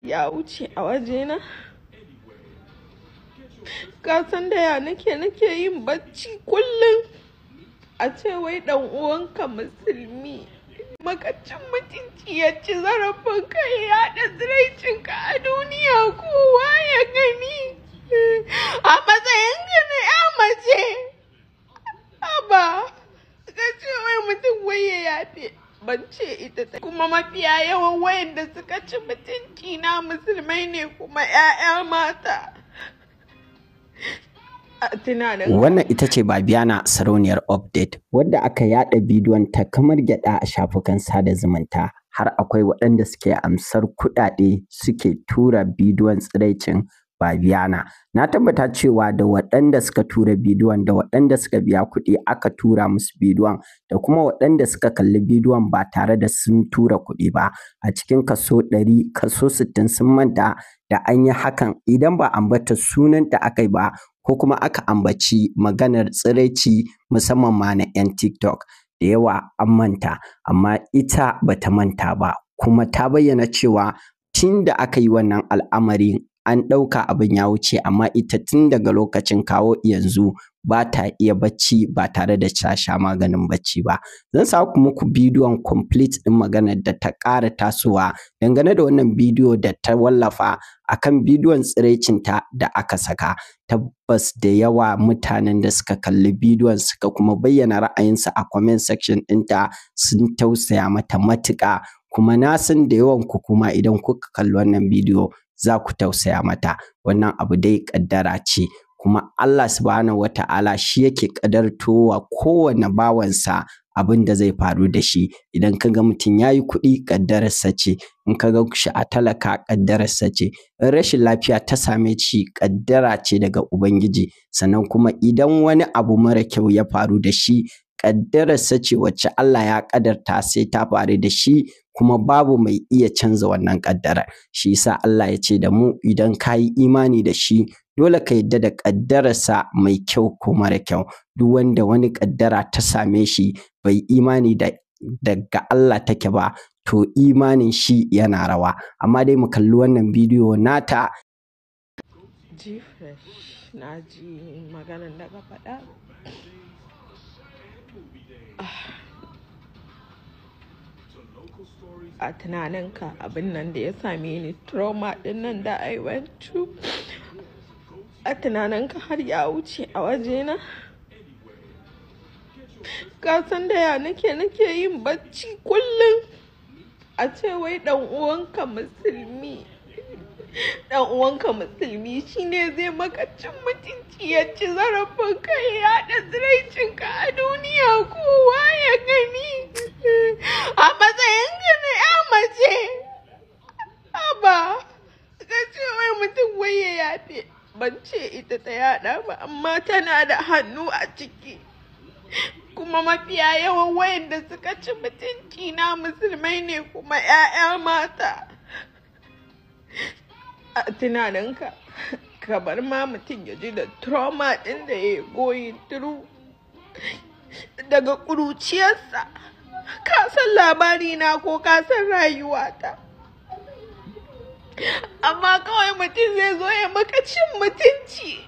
Ya wuce a wajena. Ka san da ya nake yin bacci kullum. A ce wai ɗan uwanka musulmi makacin mutunci ya ci zarafin ka, ya yaɗa tsiraicinka a duniya kowa ya gani. A matsayin ka na ya mace. Haba, ka ce wai mutum wai ya yafe. Ban ce ita ta. Kuma mafiya yawan wayanda suka ci mutunci na musulmai ne kuma 'ya'ya mata. A tunanin Wannan ita ce Babiana sarauniyar update wadda aka yaɗa bidiyon ta kamar gyaɗa a shafukan sada zumunta, har akwai waɗanda suke amsar kuɗaɗe suke tura bidiyon tsiraicin Babiana. Na tabbata cewa da waɗanda suka tura bidiyon, da waɗanda suka biya kuɗi aka tura musu bidiyon, da kuma waɗanda suka kalli bidiyon ba tare da sun tura kuɗi ba, a cikin kaso 100, kaso 60 sun manta da an yi hakan idan ba ambata sunanta aka yi ba, ko kuma aka ambaci maganar tsiraici, musamman ma na 'yan TikTok. Da yawa an manta, amma ita bata manta ba, kuma ta bayyana cewa tun da aka yi wannan al'amarin an ɗauka abin ya wuce, amma ita tun daga lokacin kawo yanzu ba ta iya bacci ba tare da ta sha maganin bacci ba. Zan sa muku bidiyon complete ɗin maganar da ta ƙara tasowa dangane da wannan bidiyo da ta wallafa akan bidiyon tsiraicinta da aka saka. Tabbas da yawa mutanen da suka kalli bidiyon suka kuma bayyana ra'ayinsu a comment section ɗinta sun tausaya mata matuƙa, kuma na san da yawan ku kuma idan kuka kalli wannan bidiyo za ku tausaya mata. Wannan abu dai ƙaddara ce, kuma Allah subhanahu wata'ala shi yake ƙadartowa kowane bawansa abin da zai faru da shi. Idan ka ga mutum ya yi kuɗi, ƙaddararsa ce. In ka ga shi a talaka, ƙaddararsa ce. In rashin lafiya ta same shi, ƙaddara ce daga Ubangiji. Sannan kuma idan wani abu mara kyau ya faru da shi, ƙaddararsa ce wacce Allah ya ƙadarta sai ta faru da shi, kuma babu mai iya canza wannan ƙaddarar. Shi yasa Allah ya ce da mu, idan ka yi imani da shi, dole ka yadda da ƙaddararsa mai kyau ko mara kyau. Duk wanda wani ƙaddara ta same shi bai imani da daga Allah take ba, to imanin shi yana rawa. Amma dai mu kalli wannan bidiyo nata. G-Fresh, na ji maganan da ka faɗa. A tunaninka abin nan da ya same ni, trauma ɗin nan da I went through, a tunaninka har ya wuce a wajena. Ka san da ya nake yin bacci kullum. A ce wai ɗan uwanka musulmi, ɗan uwanka musulmi shine zai maka cin mutunci, ya ci zarafin ka, ya yaɗa tsiraicinka a duniya kowa ya gani. A matsayin ka na ya mace. Haba, ka ce wai mutum wai ya yafe. Ban ce ita ta yaɗa ba, amma tana da hannu a ciki. Kuma mafiya yawan wayanda suka ci mutunci na musulmai ne kuma 'ya'ya mata. A tunaninka kamar ma mutum ya ji da trauma ɗin da ya going through daga ƙuruciyarsa. Ka san labari na ko ka san rayuwata. Amma kawai mutum zai zo ya maka cin mutunci.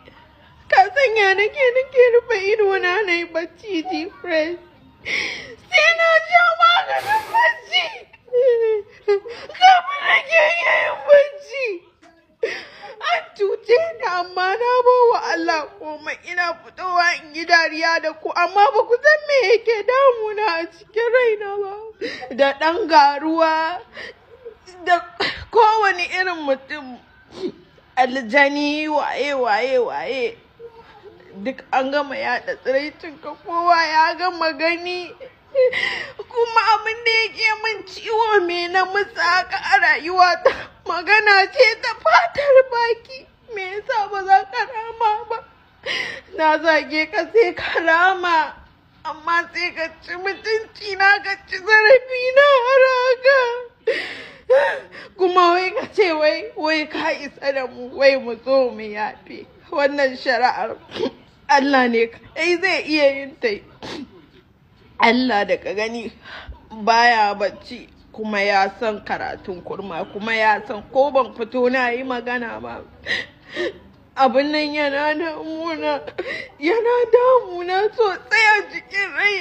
Ka san ya nake rufe ido na na yi bacci, G-Fresh. Sai na sha maganin bacci kafin nake iya yin bacci. An cuce ni, amma na bawa Allah komai. Ina fitowa in yi dariya da ku, amma ba ku san me yake damuna a cikin raina ba. Da ɗan garuwa, da kowane irin mutum, aljani, waye waye waye, duk an gama yaɗa tsiraicinka, kowa ya gama gani. Kuma abin da yake min ciwo, me na musu haka a rayuwata? Magana ce ta fatar baki. Me yasa ba za ka rama ba? Na zage ka, sai ka rama, amma sai ka ci mutunci na, ka ci zarafi na har haka. Kuma wai ka ce wai ka isa da mu, wai mu zo mu yafe. Wannan shari'ar Allah ne kai zai iya yin ta. Allah da ka gani baya bacci. Kuma ya san karatun kurma, kuma ya san ko ban fito na yi magana ba, abin nan yana damuna, yana damuna sosai a cikin raina.